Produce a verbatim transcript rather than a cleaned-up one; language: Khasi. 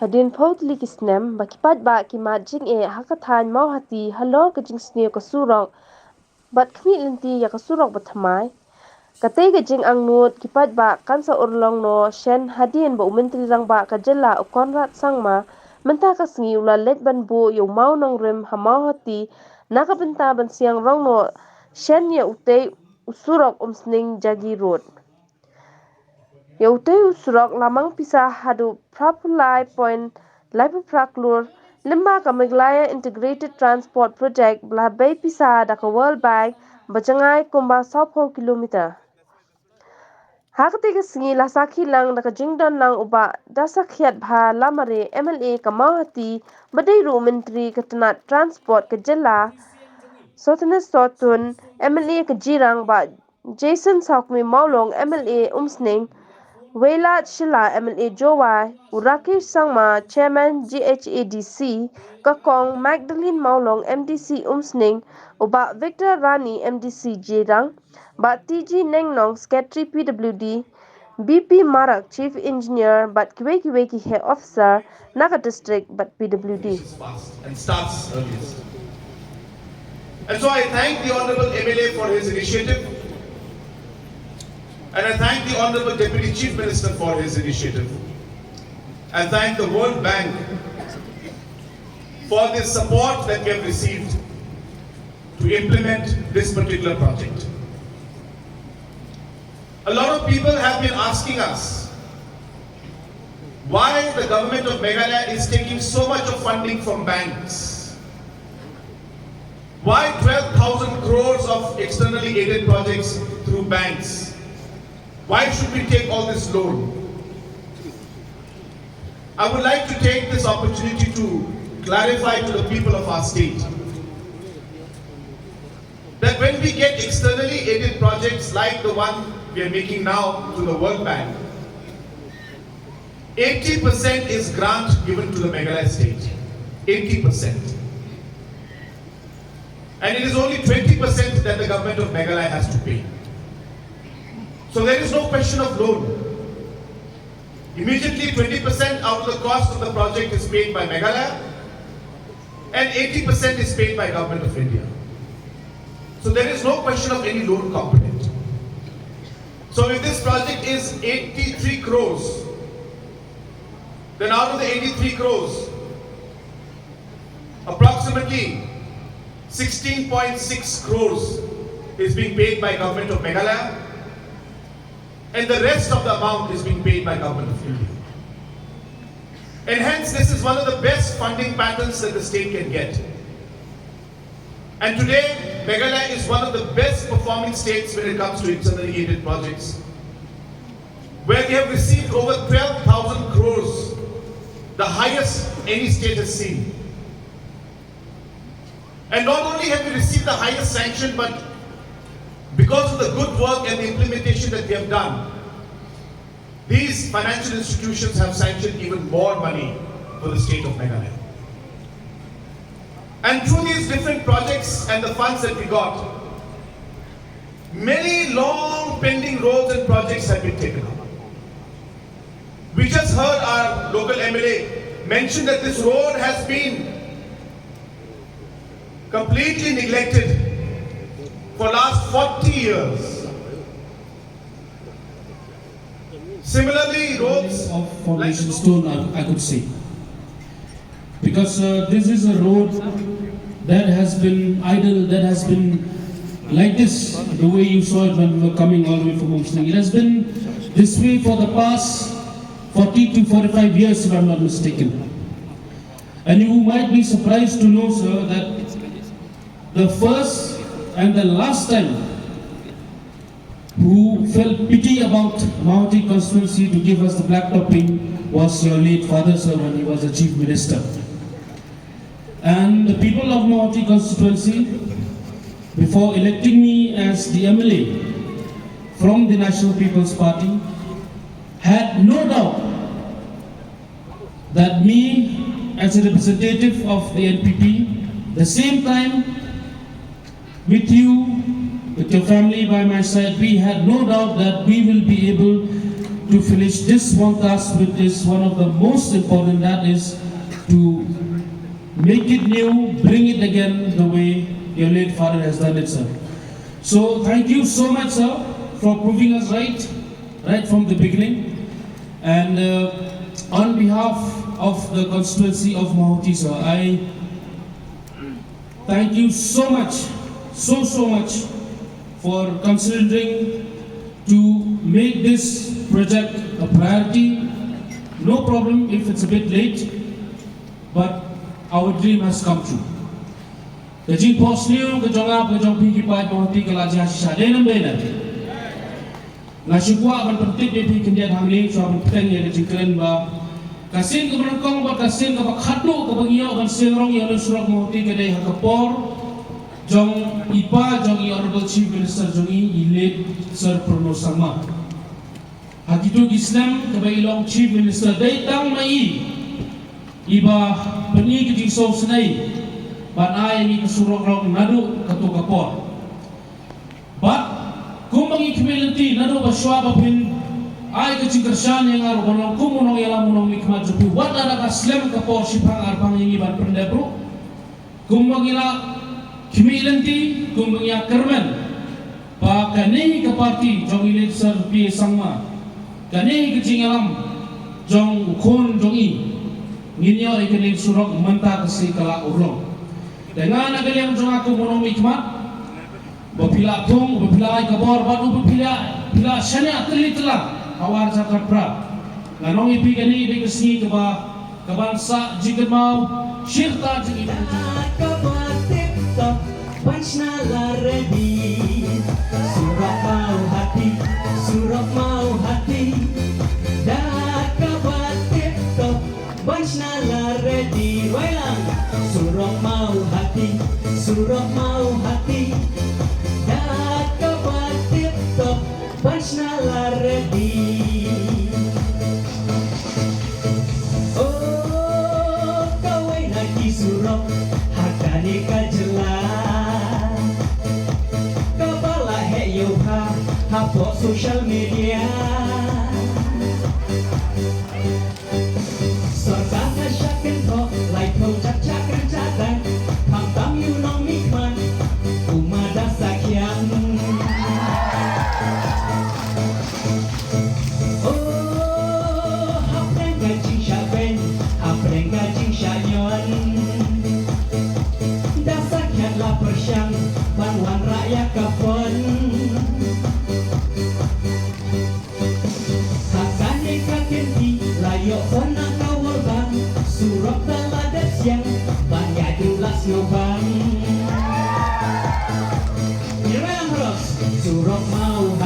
Hadien phew tylli ki snem ba ki paidbah ki mad jingeh ha ka thaiñ Mawhati halor ka jingsniew ka surok bad khmih lynti ïa ka surok ba thymmai. Katei ka jingangnud ki paidbah kan sa urlong noh shen hadien ba u Myntri Rangbah ka jylla u Conrad Sangma mynta ka sngi u la leit ban buh ïa u mawnongrim ha Mawhati na ka bynta ban siang rong noh shen ïa utei u surok Umsning Jagi Road. Ïa utei u surok la mang pisa haduh phra phew lai point lai phew phra klur lyngba ka Meghalaya Integrated Transport Project ba la bei pisa da ka World Bank ba jngai kumba saw phew kilometer. Ha katei ka sngi la sakhi lang da ka jingdon lang u Bah Dasakhiatbha Lamare M L A ka Mawhati ba dei ruh u Myntri ka tnat Transport ka jylla, Sohtnes Sohtun M L A ka Jirang, Bah Jason Sawkmie Mawlong M L A Umsning, Wailadmiki Shylla M L A Jowai, u Rakesh Sangma Chairman G H A D C, ka Kong Magdalene Mawlong M D C Umsning, u Bah Victor Rani M D C Jirang, Bah T G Nengnong Secretary P W D, B P Marak Chief Engineer bad kiwei kiwei ki heh officer na ka district bad P W D. Fast and starts earliest. And so I thank the Honorable M L A for his initiative, and I thank the Honorable Deputy Chief Minister for his initiative, and thank the World Bank for the support that we have received to implement this particular project. A lot of people have been asking us why the government of Meghalaya is taking so much of funding from banks. Why twelve thousand crores of externally aided projects through banks? Why should we take all this loan? I would like to take this opportunity to clarify to the people of our state that when we get externally aided projects like the one we are making now to the World Bank, eighty percent is grant given to the Meghalaya state. Eighty percent. And it is only twenty percent that the government of Meghalaya has to pay. So there is no question of loan. Immediately, twenty percent out of the cost of the project is paid by Meghalaya, and eighty percent is paid by Government of India. So there is no question of any loan component. So if this project is eighty-three crores, then out of the eighty-three crores, approximately sixteen point six crores is being paid by Government of Meghalaya, and the rest of the amount is being paid by Government of India. And hence, this is one of the best funding patterns that the state can get. And today, Meghalaya is one of the best performing states when it comes to externally aided projects, where we have received over twelve thousand crores, the highest any state has seen. And not only have we received the highest sanction, but because of the good work and the implementation that we have done, these financial institutions have sanctioned even more money for the state of Meghalaya. And through these different projects and the funds that we got, many long pending roads and projects have been taken up. We just heard our local M L A mention that this road has been completely neglected for last forty years. Similarly, roads of foundation stone, I, I could say. Because uh, this is a road that has been idle, that has been like this, the way you saw it when we were coming all the way from Umsning. It has been this way for the past forty to forty-five years, if I'm not mistaken. And you might be surprised to know, sir, that the first and the last time who felt pity about Mawhati constituency to give us the black topping was your late father, sir, when he was the chief minister. And the people of Mawhati constituency, before electing me as the M L A from the National People's Party, had no doubt that me, as a representative of the N P P, the same time with you, with your family by my side, we had no doubt that we will be able to finish this one task, which is one of the most important, that is to make it new, bring it again the way your late father has done it, sir. So thank you so much, sir, for proving us right, right from the beginning. And uh, on behalf of the constituency of Mawhati, sir, I thank you so much, so, so much for considering to make this project a priority. No problem if it's a bit late, but our dream has come true. Ka jingphohsniew ka jong nga, ka jong phi ki paid Mawhati ka la jia shisha. Dei ne em dei ne? Nga shu kwah ban pyntip ïa phi khyndiat hangne, shuwa ban pynbteng ïa ka jingkren ba ka sien kaba nyngkong bad ka sien kaba khatduh kaba ngi ïoh ban seng rong ïa une u surok Mawhati ka dei ha ka por jong i pa jong i Honorable Chief Minister jong i, i late Sir Premod Sangma. Ha kito ki snem kaba i long Chief Minister, dei tang ma i iba pyni ka jingsngewsynei ban ai ïa ngi ka surok rong naduh kato ka por. Bad kumba ngi khmih lynti naduh ba shuwa ba phin ai ka jingkyrshan ïa nga ruh ban long kum u nongïalam u nongmihkhmat jong phi, wat la da ka slem ka por shiphang arphang ïa ngi ban pyndep ruh. Kumba ngi la khmih lynti, kumba ngi ïa kyrmen ba kane ka party jong i late Sir P A Sangma, kane ka jingïalam jong u khun jong i, ngin ïoh ïa kane ka surok mynta ka sngi ka la urlong. Te nga na ka liang jong nga kum u nongmihkhmat, ba phi la thung, ba phi la ai ka bor, bad uba phi la, phi la shaniah tylli tylla ha u ar hajar khatphra. Ngan ong ïa phi kane dei ka sngi kaba, kaban sah jingkynmaw shirta jingim. Da kaba tip top ban shna la ready. Surok Mawhati, surok Mawhati. Da kaba tip top ban shna la ready. Wai lang. Surok Mawhati, surok Mawhati. Da kaba tip top ban shna la ready. Oh, kawei na ki surok ha kane ka jylla kaba la heh ïa u bha hapoh social media. Sorkar ka shah kynthoh, lai phew jaka kren jaka dang, khamtam ïa u nongmihkhmat, u ma da sakhiat. Oh, hapdeng ka jingshah beiñ, hapdeng ka jingshah ñion, da sakhiat la pyrshang ban wanrah ïa ka phone. Ha kane ka kynti la ïoh phone na ka World Bank, surok da la dep siang ban ïa u la sngewbang. Ngi rwai lang khros. Surok Mawhati.